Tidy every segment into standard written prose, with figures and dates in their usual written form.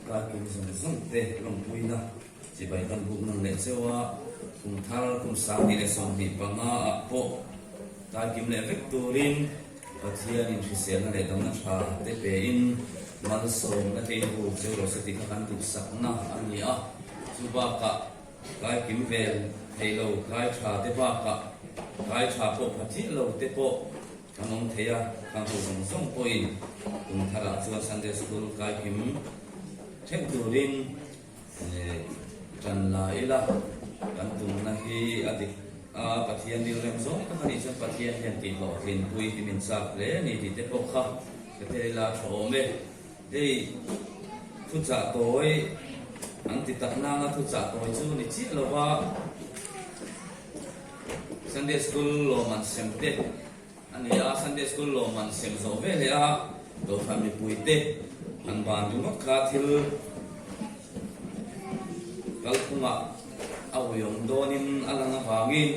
Karkim zawng zawng te lawmpuina chibai kan buk nawn leh cheu a, kum thar kum 2025 ah pawh karkim leh vek turin Pathianin hriselna leh damna tha te pein malsawmna te in buk cheu rawh se tih kha kan duhsakna a ni a, chu bakah kaikim vel thei lo kai tha te bakah kai tha pawh pha chiah lo te pawh Kan awm thei a, kan ho zawng zawng pawhin kum tharah chuan Sunday School kaikim theuh turin tan la ila, kan tumna hi a dik a, Pathian rilrem zawng tak a nih chuan Pathian hian tihhlawhtlinpui hi min chak hle a ni tih te pawh kha ka tel ila a tha awm e. Hei thuchah tawi an ti tak nanga thuchah tawi chu ni chiah lova, Sunday School lawm an sem te a ni a, Sunday School lawm an sem zawh ve leh a, Kohhran mipui te an ban ringawt kha thil kalphungah a uiawm dawnin a lang avangin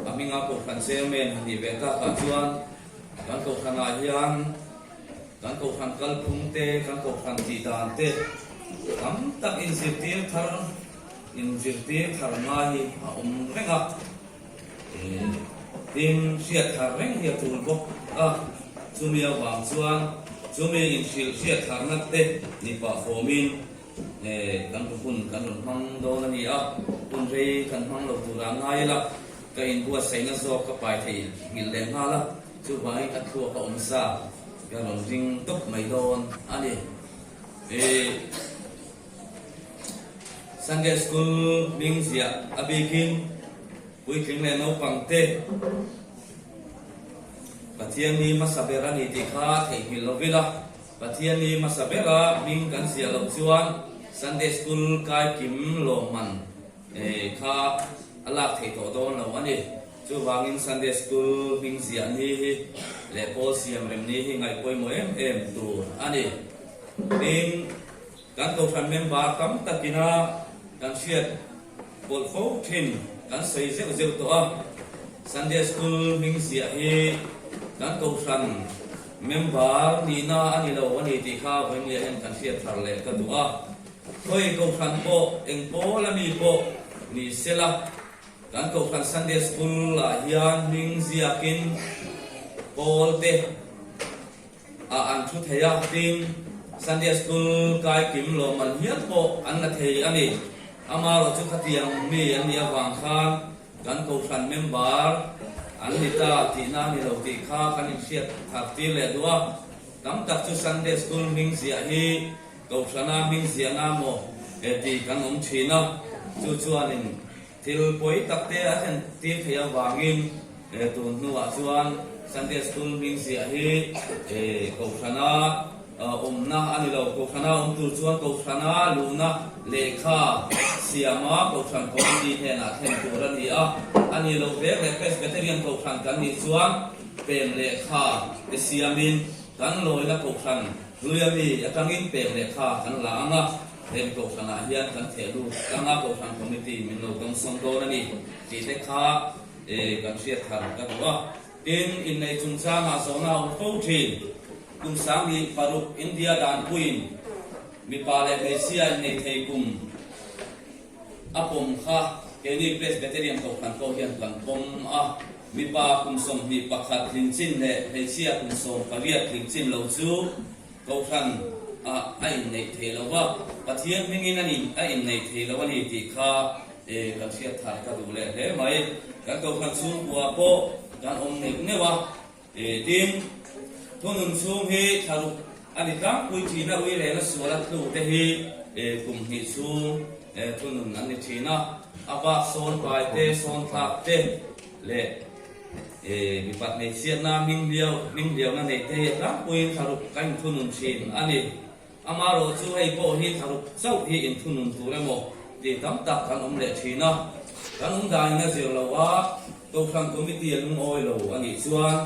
a hminga Kohhran Chairman han nih ve takah chuan kan Kohhranah hian kan Kohhran kalphung te, kan Kohhran tihdan te tam tak inzirtir thar Inzirtir thar ngai hi a awm reng a, tin hriat thar reng hi a tul bawk a, chumi avang chuan chumi inhrilh hriat tharna te ni pah fawmin kan hun kan rawn hmang dawn a ni a, hun rei kan hmang lo tura ngai ila ka inbuatsaihna zawk ka pai theih nghilh leh nghal a, chuvangin ka thluak a awm sa ka rawn ring tawp mai dawn a ni. Sunday School hming ziah a bikin puitling leh naupang te Pathian ni hmasa ber a ni tih kha theihnghilh lo ila, Pathian ni hmasa bera hming kan ziah loh chuan Sunday School kai kim lawmman kha a lak theih tawh dawn lo a ni. Chuvangin Sunday School hming ziah ni hi leh pawl siam rem ni hi ngaih pawimawh em em tur a ni. Tin, kan Kohhran member tam takina kan hriat pawlh fo thin, kan sawi zeuh zeuh tawh a. Sunday School hming ziah hi kan Kohhran member nihna a ni lo a ni tih kha vawiin hian kan hriat thar leh ka duh a. Khawi Kohhran pawh eng pawl a mi pawh ni sela, kan Kohhran Sunday School ah hian hming ziakin pawl te, ah an thu thei a, tin Sunday School kai kim lawmman hial pawh an la thei a ni. Amarawh chu khatiang mi an nih avang khan kan Kohhran member an ni ta tihna a ni lo tih kha kan inhriat thar tir leh duh a. Tam tak chu Sunday School hming ziah hi Kohhrana hming ziahna maw tih kan awm thin a, chu chuanin Thil pawi tak te a thlen tir theih avangin tun hnuah chuan Sunday School hming ziah hi Kohhrana awmna a ni lo. Kohhrana awm tur chuan Kohhrana luhna lehkha siama Kohhran Committee hnenah thlen tur a ni a. A ni lo vek leh Presbyterian Kohhran kan nih chuan pem lehkha te siamin kan lawina Kohhran hluia mi atangin pem lehkha kan la ang a. Heng kohhranah hian kan theh lut tlang a, kohhran committee min lo dawngsawm dawn a ni tih te kha kan hriat thar ka duh a. Tin, inneih chungchangah zawhna a awm fo thin. Kum 16 India danpuiin mipa leh hmeichhia inneih thei kum a pawm kha keini Presbyterian kohhran pawh hian kan pawm a. Mipa kum 21 tling chin leh hmeichhia kum 18 tling chin lo chu Kohhran ah a inneih thei lo va, Pathian hmingin a nin a inneih thei lo a ni tih kha kan hriat thar ka duh leh hle mai. Kan Kohhran chhungkua pawh kan awm neuh neuh a, tin, thunun chhung hi thlaruk a ni tlangpui thin a, ui reng a sual a tlu te hi kum hnih chhung thunun an ni thin a, a bak sawn pai te, sawn thlak te leh Mipat hmeichhiatna hming hliau hming hliauna nei te hi a tlangpuiin thlaruk ka inthunun thin a ni. Amarawh chu hei pawh hi thlaruk chauh hi inthunun tur emaw tih tam tak kan awm leh thin a. Kan awm danin a zir lo a, Kohhran Committee a lungawi lo a nih chuan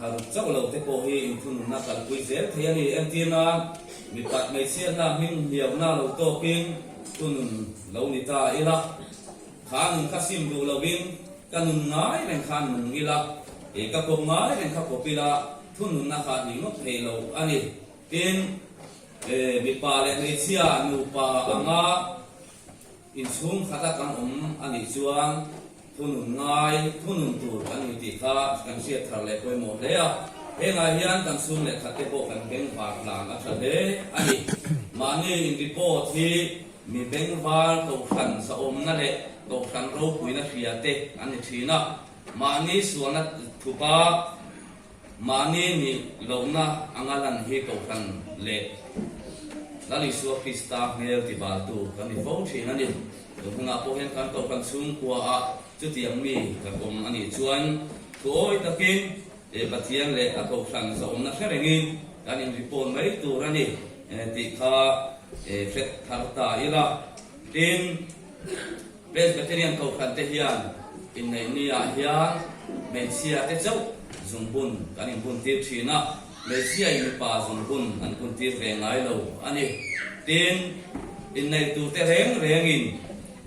thlaruk chauh lo te pawh hi inthununna kalpui zel thei a ni. Entir nan mipat hmeichhiatna hming hliauna lo tawkin thunun lo ni ta ila. Kha nun kha sim duh lovin ka nun ngai reng khan nung ila, ka kawp ngai reng kha kawp ila, thununna kha ni ngawt thei lo a ni. Tin. Mipa leh hmeichhia nupa anga inchhung khata kan awm a nih chuan thunun ngai, thunun tur kan ni tih kha kan hriat thar leh pawimawh hle a. Hengah hian kan chhung leh khat te pawh kan bengvar tlang a tha hle a ni. Mahni in report hi mi bengvar kohhran zahawmna leh kohhran ropuina hria te an ni thin a. Mahni sualna thupa Mahni nih lohna anga lan hi Kohhran leh Lal Isua Krista hmel tibaltu kan ni fo thin a ni. Tun hunah pawh hian kan Kohhran chhungkuaah chutiang mi kan awm a nih chuan thuawi takin Pathian leh a Kohhran zahawmna hre rengin kan inripawn mai tur a ni tih kha hre thar ta ila. Tin, Presbyterian Kohhran te hian inneihni ah hian hmeichhia te chauh zungbun kan inbun tir thin a, hmeichhia in mipa zungbun an bun tir ve ngai lo a ni. Tin, inneih tur te reng reng in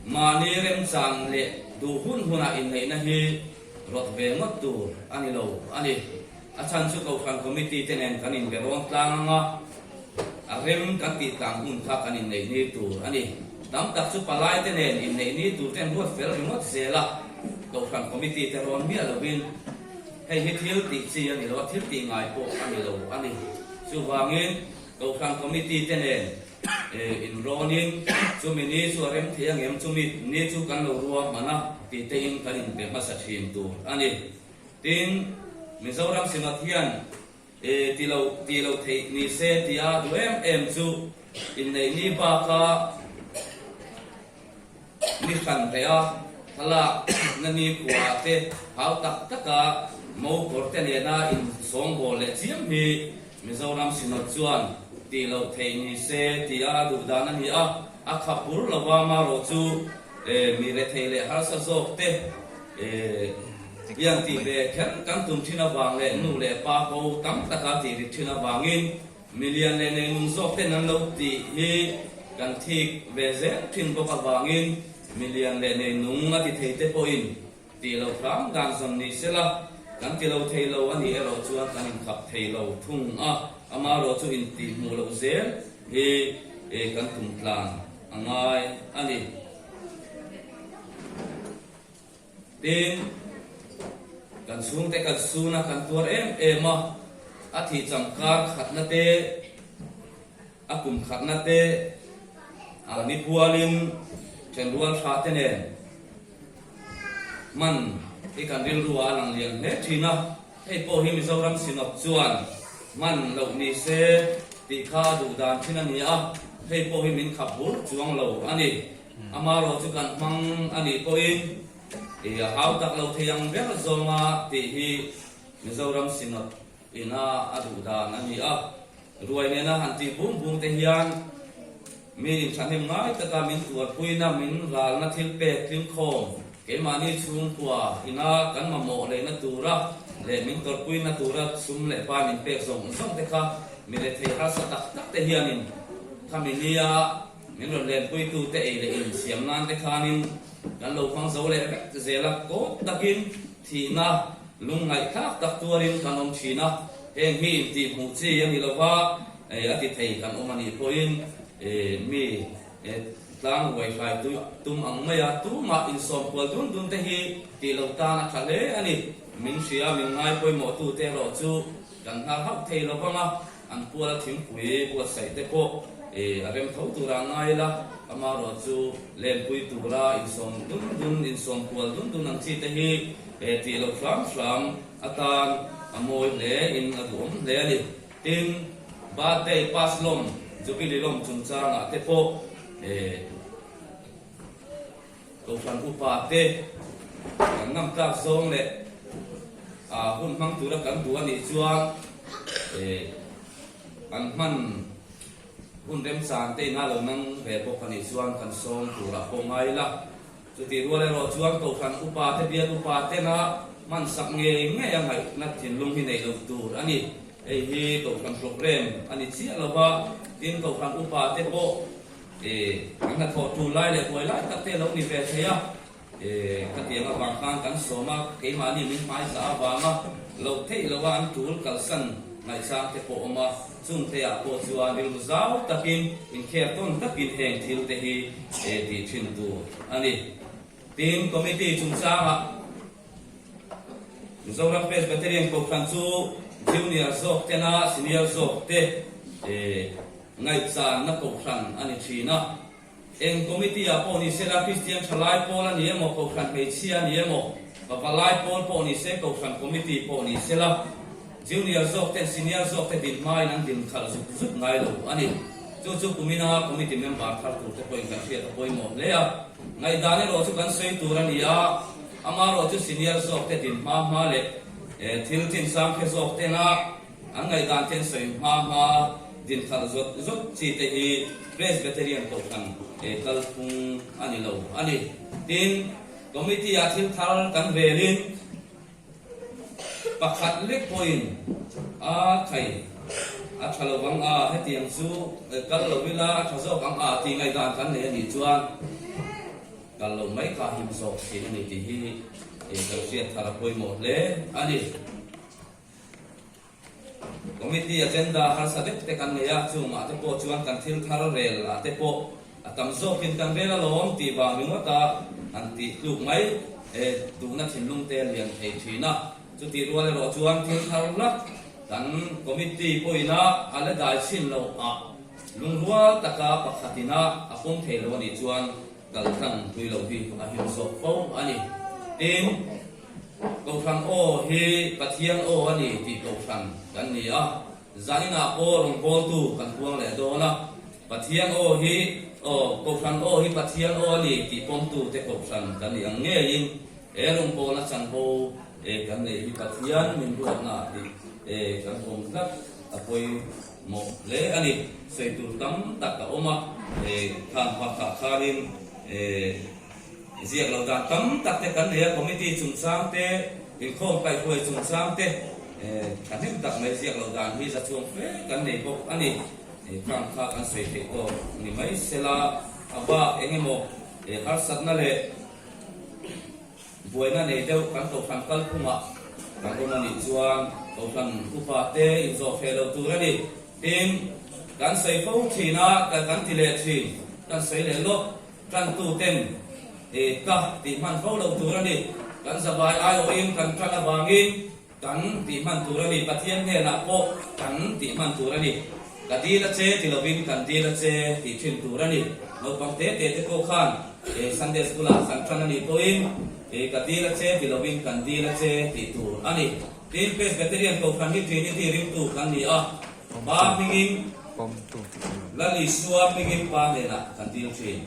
mahni remchan leh duh hun hunah inneihna hi rawt ve ngawt tur a ni lo a ni. A chhan chu Kohhran Committee te nen kan inbe rawn tlang ang a, a rem kan tih tlang hun kha kan inneih ni tur a ni. Tam tak chu palai te nen inneih ni tur te an ruat fel ringawt zel a, Kohhran Committee te rawn miah lovin hei hi thil tih chi a ni lo a, thil tih ngai pawh a ni lo a ni. Chuvangin Kohhran Committee te nen inrawnin chumi ni chu a rem thei angem, chumi ni chu kan lo ruahman a tih tein kan inbe hmasa thin tur a ni. Tin, Mizoram Synod hian e ti lo ti lo theih ni se tia duh em em chu inneih ni baka ni hran reh a, thlalak na ni kua te hau tak taka mo kawr te nena insawngbawl leh chiam hi Mizoram Synod chuan ti lo theih ni se tia duh dan a ni a, a khap bur lova marawh chu e mi rethei leh harsa zawk te e Tiang tih ve kher kan tum thin avang leh nu leh pa ho tam taka tih rit thin avangin milian leh neinung zawk ten an lo tih hi kan thik ve zel thin bawk avangin milian leh neinung a ti thei te pawhin tih lo hram dan zawn ni sela kan ti lo thei lo a nih erawh chuan kan inkhap thei lo thung a, amaherawh chu intih hmuh loh zel hi kan tum tlan a ngai a ni. Tin, kan chhungte kan sun a, kan tuar em em a, a thih cham kar khatna te, a kum khatna te, a ni pualin thenrual tha te nen hman hi kan rilru ah a lang lian hle thin a, hei pawh hi Mizoram Synod chuan hman loh ni se tih kha a duh dan thin a ni a, hei pawh hi min khap bur chuang lo a ni. Amaherawh chu kan hmang a nih pawhin i a hau tak lo thei ang ber zawnga tih hi Mizoram Synod ina a duh dan a ni a. Ruai nena han tih bung bung te hian mi inthahnem ngai taka min tuarpuina, min ralna thil pek tlingkhawm keimahni chhungkua ina kan mamawh lehna tura leh min tawrhpuina tura sum leh pai min pek zawng zawng te kha mi rethei harsa tak tak te hianin khami nia Min rawn lenpuitute ei leh in siam nan te khanin kan lo hmang zo leh vek zel a, kawt takin thihna lungngaihthlak tak tuarin kan awm thin a, heng hi intih hmuh chi a ni lova, a ti thei kan awm a nih pawhin mi tlang ruai hrai tum ang mai a, tumah insawm kual dun dun te hi tih loh tan a tha hle a ni. Min hria min ngai pawimawhtute erawh chu kan hnar hauh thei lo vang a. An puala thingpui buatsaih te pawh a rem tho tura ngai la, amaherawh chu lenpui tura insawm dun dun, insawm kual dun dun ang chi te hi tih loh hram hram atan a mawi hle in a duhawm hle a ni. Tin, birthday pass lawm, jubilee lawm chungchangah te pawh Kohhran upa te kan ngam tlak zawng leh hun hmang tura kan duh a nih chuan an hman hun remchan te ina lo nang ve bawk a nih chuan kan sawm turah pawh ngai ila. Chutih rual erawh chuan Kohhran upa te bial upa tena hman sak ngei ngei a ngaihna thinlung hi neih loh tur a ni. Hei hi Kohhran programme a ni chiah lova, tin Kohhran upa te pawh Kan hnathawh tul lai leh buai lai tak te a lo ni ve thei a, khatiang avang khan kan sawm a, keimahni min hmai zah avanga loh theih loha an tul kalsan. Ngaihsang te pawh awm a, chung te ah pawh chuan rilru zau takin inkhel tawn takin heng thil te hi tih thin tur a ni. Tin, Committee chungchangah Mizoram Presbyterian Kohhran chu Junior zawk tena Senior zawk te ngaihchanna kohhran a ni thin a. Eng committee ah pawh ni sela Kristian thalai pawl a ni emaw, Kohhran hmeichhia a ni emaw, pavalai pawl pawh ni se, Kohhran committee pawh ni sela, junior zawk ten senior zawk te din hmain an din khalh zut zut ngai lo a ni. Chu chu kumina committee member thar tur te pawhin kan hriat a pawimawh hle a. Ngaihdan erawh chu kan sawi tur a ni a, amaherawh chu senior zawk te din hma hma leh thil chinsang hre zawk tena An ngaihdan te an sawi hma hma din khalh zawt zawt chi te hi Presbyterian Kohhran kalphung a ni lo a ni. Tin, Committee ah thil thar kan velin pakhat lek pawhin a thai a tha lo vang a, hetiang chu kal lo ila a tha zawk ang a tih ngaihdan kan nei a nih chuan kal lo mai kha him zawk thin a ni tih hi kan hriat thar a pawimawh hle a ni. Committee agenda harsa deuh te kan nei a, chungah te pawh chuan kan thil thar rel ah te pawh a tam zawkin kan rel alawm tih vang ringawt a han tih tluk mai e, duhna thinlung te a lian thei thin a. Chutih rual erawh chuan thil thar lak kan committee pawhin a a la dai chhin loh ah lungrual taka pakhatin a a pawm thei lo a nih chuan kal tlang pui lo hi a him zawk fo a ni. Tin. Kohhran aw hi Pathian aw a ni tih kohhran kan ni a, zaninah pawh rawngbawltu kan huang leh dawn a. Pathian aw hi aw, kohhran aw hi Pathian aw a ni tih pawmtute kohhran kan ni ang ngeiin he rawngbawlna chanvo e kan neih hi Pathian min ruatna tih e kan awm tlat a pawimawh hle a ni. Sawi tur tam tak a awm a, e khang bakah khanin e. Ziak loh dan tam tak te kan nei a, committee chungchang te, inkhawm kaihhruai chungchang te, thahnem tak mai ziak loh dan hi za chuang fe kan nei bawk a ni. Khang kha kan sawi theih tawk ni mai sela, a bak eng emaw harsatna leh buaina nei deuh kan kohhran kalphungah kan awm a nih chuan kohhran upa te inzawh feh lo tur a ni. Tin, kan sawi fo thin a, kan ti leh thin, kan sawi leh lawk. Tantu ten e ka tih hman fo lo tur a ni. Kan zavai aiawhin kan tan avangin kan tih hman tur a ni. Pathian hnenah pawh kan tih hman tur a ni. Ka dil a che ti lovin kan dil a che tih thin tur a ni. Naupang te te te pawh khan e Sunday School ah kan tan a nih pawhin e ka dil a che ti lovin kan dil a che tih tur a ni. Tin, Presbyterian Kohhran hi Trinity ringtu kan ni a, Pa hmingin Lal Isua hmingin Pa hnenah kan dil thin.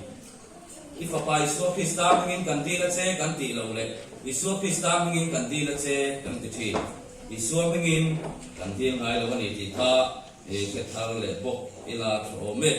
I Fapa Isua Krista hmingin kan dil a che kan tih lo leh Isua Krista hmingin kan dil a che kan ti thin. Isua hmingin kan dil ngai lo a ni tih kha hre thar leh bawk ila tha awm e.